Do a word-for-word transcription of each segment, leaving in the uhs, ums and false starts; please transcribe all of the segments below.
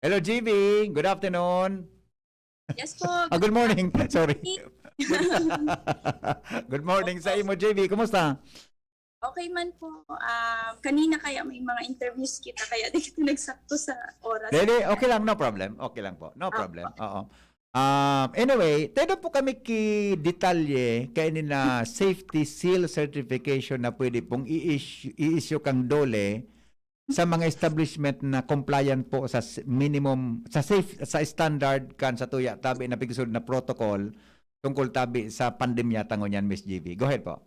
Hello, G B. Good afternoon. Yes po. Ah, good morning. Sorry. Good morning sa imo, J B. Kumusta? Okay man po. Ah, kanina kaya may mga interviews kita, kaya di kita nagsakto sa oras. Hindi, okay lang. No problem. Okay lang po. No problem. Oo. Um, anyway, tayo po kami ki detalye kay ni na safety seal certification na pwede pong i-issue, i-issue kang DOLE sa mga establishment na compliant po sa s- minimum, sa safe, sa standard kan sa tuya tabi na pigsulod na protocol tungkol tabi sa pandemya tangon yan, Miss G B. Go ahead po.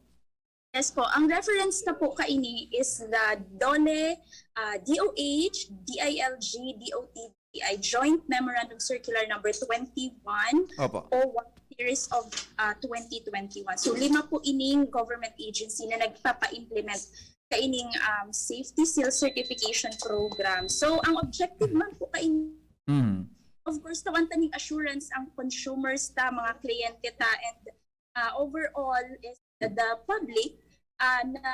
Yes po. Ang reference na po kaini is the DOLE, ah, D O H, D I L G, D O T D I Joint Memorandum Circular Number twenty-one Opo. oh one series of ah, twenty twenty-one. So lima po ining government agency na nagpapa-implement kaining um, safety seal certification program. So ang objective man po kaini, Mm. of course, tawan ta ning assurance ang consumers ta, mga kliyente ta, and uh, overall is the public uh, na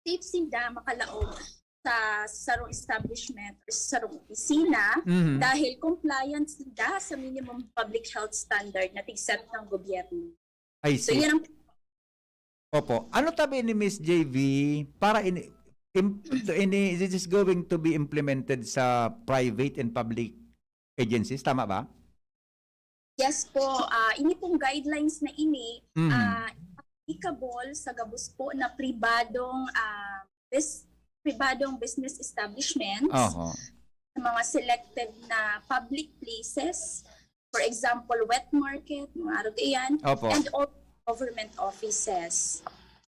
safe sinda makalaog sa sarong establishment or sa sarong opisina Mhm. dahil compliant sinda sa minimum public health standard na tigset ng gobyerno. I So see. yan ang Opo. Ano tabi ni Miss J V para ini, im, ini, this is going to be implemented sa private and public agencies, tama ba? Yes po, ah, ini pong guidelines na ini Mhm. ah, applicable sa gabos po na pribadong ah, bus- pribadong business establishments, Oho. sa mga selected na public places, for example, wet market, mga arog iyan, Opo. and all government offices.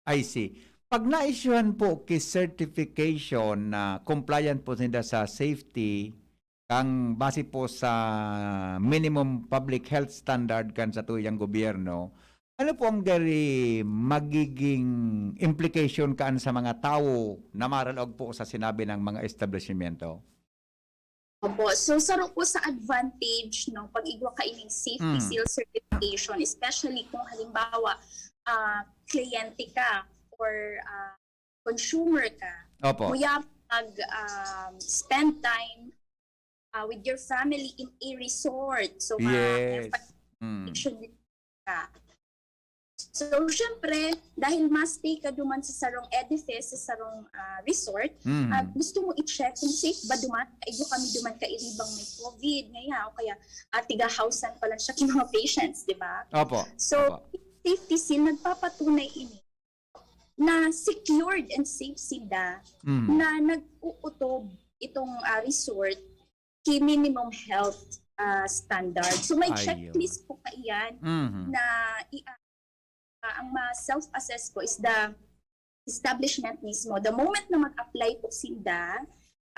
I see. Pag na-issuehan po ki certification na compliant po sinda sa safety, kang base po sa minimum public health standard kan sa tuyang gobyerno, ano po ang gari magiging implication kaan sa mga tawo na maralaog po sa sinabi ng mga establishmento? Opo. So, saro po sa advantage, no, pag igwa ka ining safety Mm. seal certification, especially kung halimbawa, ah, kliyente ka or ah, consumer ka, Opo. kuya, pag um, spend time uh, with your family in a resort. So, ma- Yes. pag- Mm. ka. So, syempre, dahil ma-stay ka duman sa sarong edifice, sa sarong ah, resort, Mm. at gusto mo i-check kung safe ba duman, kaigo kami duman kairibang may COVID, ngaya, o kaya ah, tiga-housean pa lang siya ng mga patients, di ba? Opo. So, Opo. safety seal, nagpapatunay ini na secured and safe sila Mm. na nag-uutob itong ah, resort ki minimum health ah, standard. So may Ayun. checklist po kaiyan Mhm. na i- ah, ang ma-self-assess po is the establishment mismo. The moment na mag-apply po sinda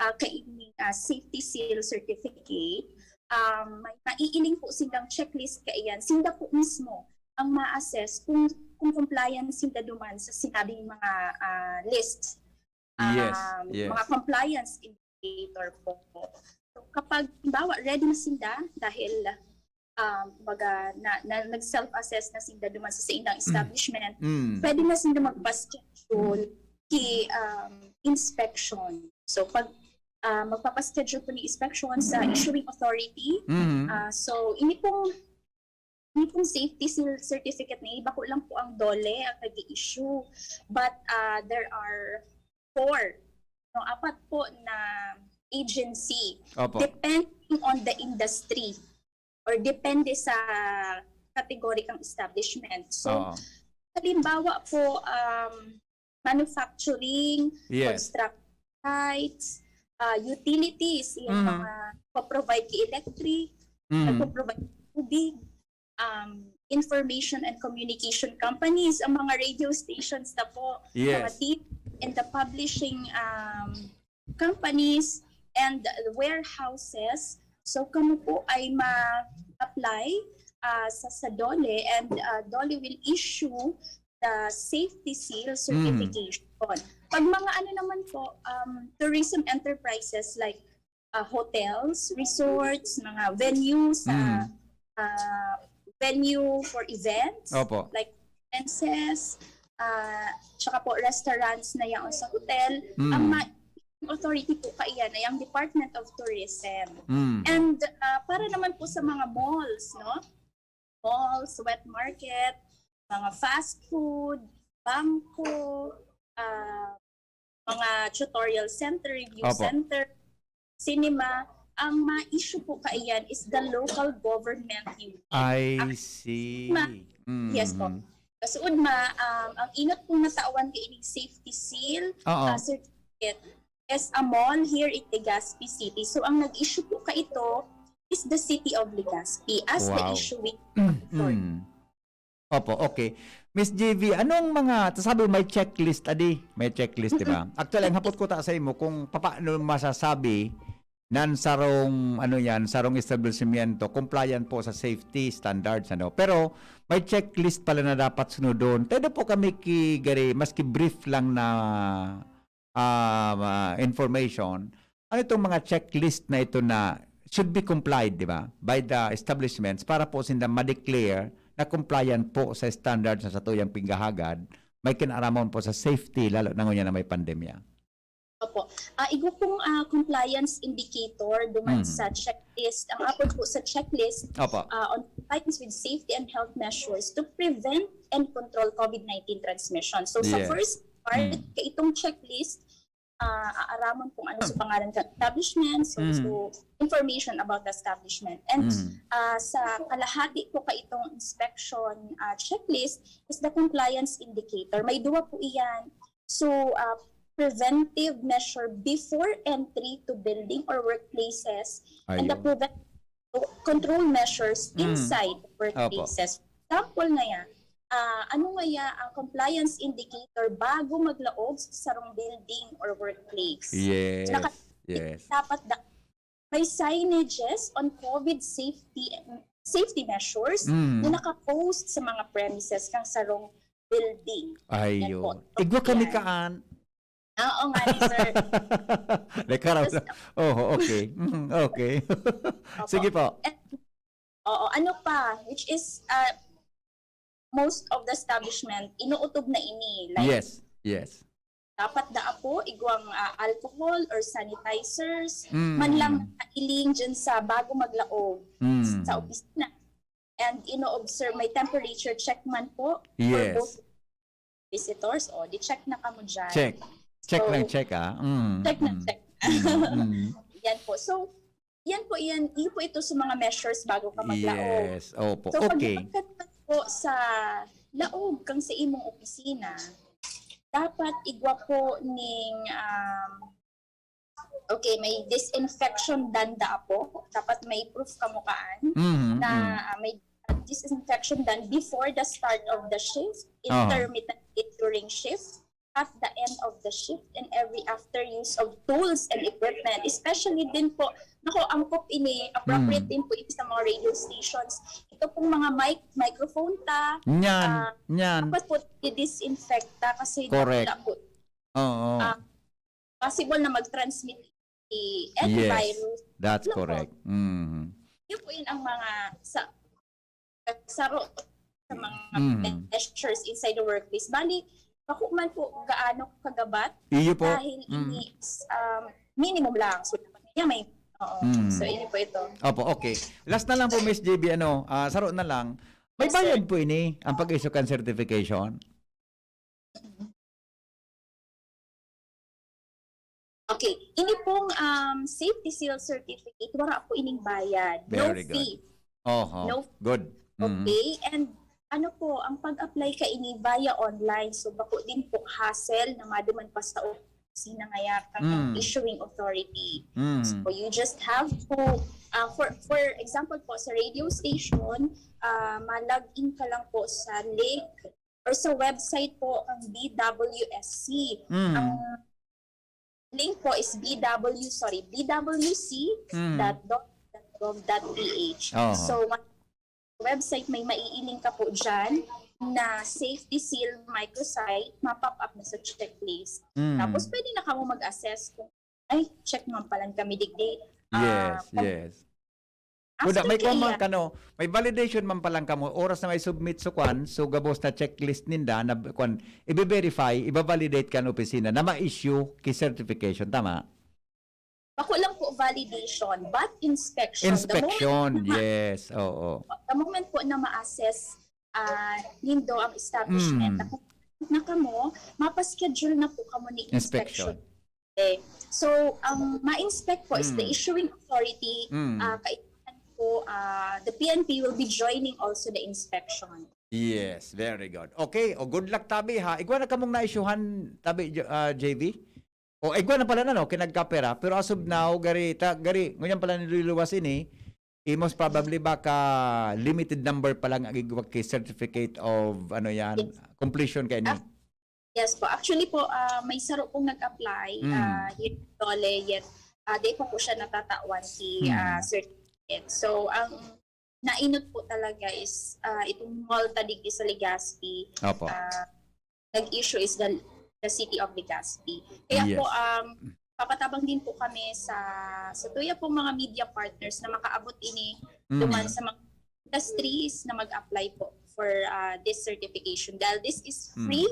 uh, kaining ah, safety seal certificate, um, may maiiling po silang checklist kaiyan. Sinda po mismo ang ma-assess kung kung compliant sinda duman sa sinabing mga ah, lists. Yes, Um, yes. Mga compliance indicator po. So, kapag, halimbawa, ready na sinda dahil um, baga, na, na, nag-self-assess na sinda duman sa saindang establishment, Mm. pwede na sinda magpa-schedule ki um, inspection. So, pag uh, magpapaschedule po ni inspection sa issuing authority, Mhm. ah, so, ini pong, ini pong safety seal certificate na iba ko lang po ang DOLE ang nag-i-issue. But uh, there are four, no, apat po na agency Opo. depending on the industry or depende sa category kang establishment. So, Oo. halimbawa po, um, manufacturing, Yes. construction sites, uh, utilities, yung Mhm. mga nagpo-provide ki electric, Mm. nagpo-provide tubig, um, information and communication companies, ang mga radio stations na po, mga Yes. T V and the publishing um, companies and warehouses. So kamo po ay ma-apply ah, sa, sa DOLE and ah, DOLE will issue the safety seal certification. Pag mga ano naman po, um, tourism enterprises like ah, hotels, resorts, mga venues, Mm. ah, ah, venue for events, Opo. like conferences, ah, tsaka po restaurants na yaon sa hotel, Mm. ang ma- authority po kaiyan ay ang Department of Tourism. Mm. And ah, para naman po sa mga malls, no? Malls, wet market, mga fast food, bangko, ah, mga tutorial center, review Opo. center, cinema, ang ma-issue po kaiyan is the local government unit. I Ak- see. Ma- Mhm. Yes po. Kasuod ma, um, ang inot pong natawan kay ining safety seal, Oo. uh, certificate, is a mall here in Legazpi City. So, ang nag-issue po kaito is the City of Legazpi as the Wow. issuing Mm. Opo, okay. Miss J V, anong mga, sabi mo may checklist, adi? May checklist, di ba? Actually, ang hapot ko ta sa imo, kung paano masasabi nan sarong, ano yan, sarong establishmento, compliant po sa safety standards, ano? Pero may checklist pala na dapat sunodon. Tayo po kami ki, gari, maski brief lang na um, ah, information, ano itong mga checklist na ito na should be complied, di ba, by the establishments para po sinda ma-declare na compliant po sa standards na satuyang pinggahagad, may kinaramon po sa safety, lalo na ngunyan na may pandemya. Opo. Ah, igo pong ah, compliance indicator duman Mm. sa checklist. Ang apod po sa checklist Opo. ah, on compliance with safety and health measures to prevent and control COVID nineteen transmission. So sa Yes. first part, Mm. kaitong checklist, ah, aaramon kung ano sa pangalan ng establishment, so, Mm. so information about the establishment. And Mm. ah, sa kalahati po kaitong inspection ah, checklist is the compliance indicator. May duwa po iyan. So, ah, preventive measure before entry to building or workplaces and the Ayun. prevent control measures Mm. inside workplaces. Example ngaya, ah, ano ngaya ang compliance indicator bago maglaog sa sarong building or workplace? Yes. Naka- Yes. Dapat da- may signages on COVID safety safety measures Mm. na nakapost sa mga premises kang sarong building. Yan po. Ayun. Igwa kami Yan. kaan. Oo nga, sir. Nagkaraw na. Oh, okay. Mm, okay. Opo. Sige po. And, oo, ano pa, which is uh, most of the establishment, inuutob na ini. Like, Yes, yes. dapat daa po igwang ah, alcohol or sanitizers, Mm. man lang nailing dyan sa bago maglaog Mm. sa opisina. And ino-observe, may temperature check man po for Yes. both visitors. O, di check na kamo dyan. Check. Check So, lang check, ah. Mm, Check na mm. check. Mm, mm. Yan po. So, yan po yan. Yan po ito sa mga measures bago ka maglaog. Yes. Opo. So, Okay. pagdating po sa laog kang sa imong opisina, dapat igwa po ning, um, okay, may disinfection done da po. Dapat may proof kamo kaan Mhm, na mm. ah, may disinfection done before the start of the shift, Aha. intermittently during shift, at the end of the shift, and every after use of tools and equipment. Especially din po, nako, angkop ini, appropriate Mm. din po ini sa mga radio stations. Ito pong mga mic, microphone ta, Nyan, ah, nyan. dapat po i-disinfect ta kasi Correct. wala po, Oo. ah, possible na mag-transmit i Yes, antivirus. that's Wala po. Correct. Mm. Yun po yun ang mga sa saro sa mga Mm. measures inside the workplace. Bali, bako man po gaano kagabat Iyo po. dahil Mm. ini is um, minimum lang. So, dapat niya may, oo. Mm. So, ini po ito. Opo, okay. Last na lang po, Miss J B, ano, ah, saro na lang. May Yes, sir. Bayad po ini, ang pag-issue kan certification? Okay. Ini pong um, safety seal certificate, wala po ining bayad. No Very good. fee. Oho. No Good. Mm. Okay. And ano po, ang pag-apply ka ini via online. So, bako din po hassle na maduman pa sa opisina ngaya kang Mm. issuing authority. Mm. So, you just have to, uh, for for example po, sa radio station, uh, ma-log in ka lang po sa link or sa website po ng D W S C. Mm. Ang link po is B W, sorry, B W C dot gov dot P H. Aha. So, ma- website, may maiiling ka po dyan na safety seal microsite, ma-pop up na sa checklist. Mm. Tapos, pwede na kamo mag-assess kung, ay, check man pala kami digdi. Yes, Ah, yes. after Kuda, may kuwan man kaya- kano, may validation man palang kamo, oras na may submit sa kwan, so gabos na checklist ninda, na kwan, ibe-verify, iba-validate kan opisina na ma-issue ki certification, tama? Bako lang po validation, but inspection. The moment Inspection, na ma- yes. Oo. The moment po na ma-assess ah, nindo ang establishment, Mm. na kung na kamo, mapaschedule na po kamo ni Inspection. inspection. Eh, so, ang ma-inspect po is the Mm. issuing authority, Mm. ah, kailangan po, ah, the P N P will be joining also the inspection. Yes, very good. Okay, o good luck tabi ha. Igwa na kamong naisyuhan tabi J- ah, J V? O igwa na pala na no, kinagkapera. Pero as of now, gari, ta, gari, ngunyan pala niluluwas ini, eh, most probably baka limited number pa lang ang igwa ki certificate of ano yan, Yes. completion kaini. Ah, Yes po. Actually po, ah, may saro pong nag-apply, Mm. ah, here in Dole, yet ah, di pa po siya natatawan si Mm. ah, certificate. So, ang nainot po talaga is ah, itong mall ta digdi sa Legazpi, Opo. ah, nag-issue is the, the city of Legazpi. Kaya Yes. po, um, papatabang din po kami sa sa tuya po mga media partners na makaabot ini Mm. duman sa mga industries na mag-apply po for uh, this certification. Dahil this is Mm. free,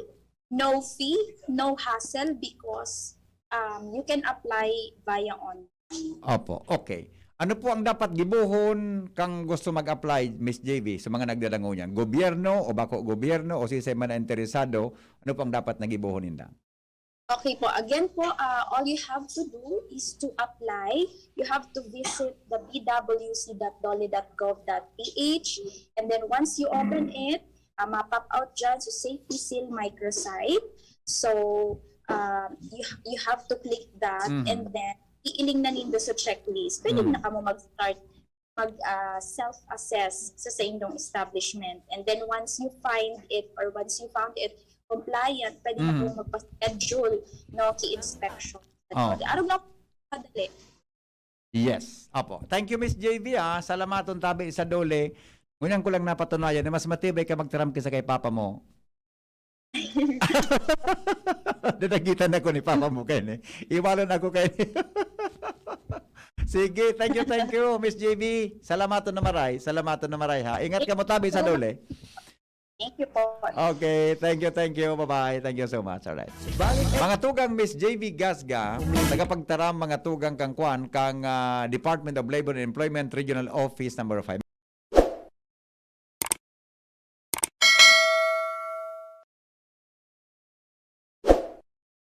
no fee, no hassle because um, you can apply via online. Opo, okay. Ano po ang dapat gibohon kang gusto mag-apply, Miss J V, sa mga nagdadangog niyan? Gobyerno o bako gobyerno o sisay man na interesado, ano po ang dapat na gibohon ninda? Okay po. Again po, uh, all you have to do is to apply. You have to visit the B W C dot dole dot gov dot P H. And then once you open it, uh, ma-pop out dyan sa Safety Seal Microsite. So, uh, you, you have to click that Mhm. and then iiling na nindo sa checklist. Pwede Mhm. na kamo mag-start mag ah, self-assess sa saindong establishment. And then once you find it or once you found it compliant, pwede na Mhm. pong magpa-schedule no ki inspection. Oh. Araw lang kadali. Yes. Apo. Thank you, Miss J V, ah. Salamaton tabi sa Dole. Ngunyan ko lang napatunayan na mas matibay ka magtaram kaysa kay papa mo. Dadagitan ako ni papa mo kayo ni. Iwalon ako kayo ni. Sige, thank you, thank you, Miss J V. Salamaton na maray. Salamaton na maray, ha. Ingat ka mo tabi sa Dole. Thank you po. Okay, thank you, thank you. Bye-bye. Thank you so much. Alright. Mga tugang Miss J V Gasga, tagapagtaram mga tugang kang kwan, kang ah, Department of Labor and Employment Regional Office number five.